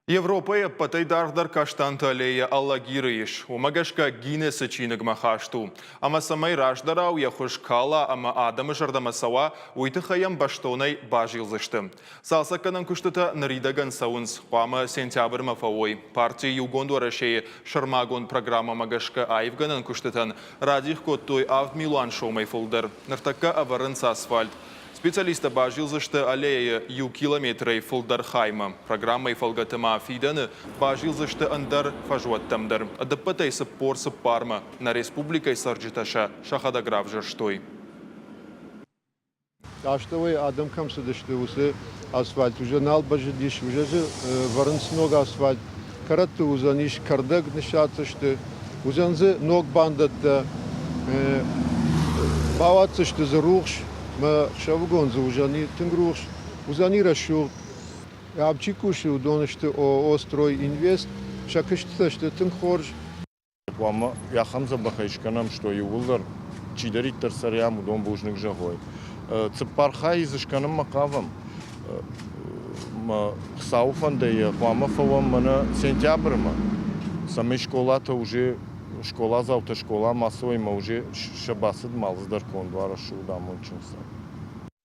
Европӕйы ӕппӕтӕй даргъдӕр каштанты аллейӕ Алагиры ис. Уымӕ гӕсгӕ Гиннесы чиныгмӕ хаст у. Ӕмӕ цӕмӕй раздӕрау йӕ хуыз кала ӕмӕ адӕмы зӕрдӕмӕ цӕуа, уый тыххӕй йӕм бӕстонӕй базилдзысты. Цалцӕггӕнӕн куыстытӕ ныридӕгӕн цӕуынц. Хъуамӕ сентябрьмӕ фӕуой. Парти Иугонд Уӕрӕсейы сӕрмагонд программӕмӕ гӕсгӕ аивгӕнӕн куыстытӕн радих кодтой 7 милуан сомӕй фылдӕр. Ныртӕккӕ ӕвӕрынц асфальт. Специалисттӕ базилдзысты аллеяйы иу километрӕй фылдӕр хаймӕ. Программӕйы фӕлгӕты ма фидӕны базилдзысты ӕндӕр фӕзуӕттӕм дӕр. Ӕдӕппӕтӕй 44-мӕ нӕ республикӕйы цӕрджытӕ сӕ сӕхӕдӕг равзӕрстой. Астӕуӕй адӕм кӕм цыдысты, уыцы асфальт уже нал бӕззыдис, уже дзы вӕрынц ног асфальт. Кӕрӕтты уыдзӕнис кӕрдӕг ныссадздзысты, уыдзӕн дзы ног бандӕттӕ, бауадздзысты дзы рухс, мӕ хсӕвыгон дзы уыдзӕни тынг рухс, уыдзӕни рӕсугъд. Ам чи кусы, уыдон сты ООО «Стройинвест», сӕ куыстытӕ сты тынг хорз. Хъуамӕ ахӕм дзӕбӕхӕй скӕнӕм, что иууылдӕр, чидӕриддӕр цӕрӕм, уыдон бузныг зӕгъой. Цыппар хайы дзы скӕнынмӕ хъавӕм. Мӕ Хуыцауы фӕндӕй йӕ хъуамӕ фӕуӕм мӕнӕ сентябрьмӕ, цӕмӕй скъолатӕ уже скъоладзаутӕ скъоламӕ ацӕуой ӕмӕ уже сӕ бацыдмӕ алцыдӕр конд уа рӕсугъд амондджын цард.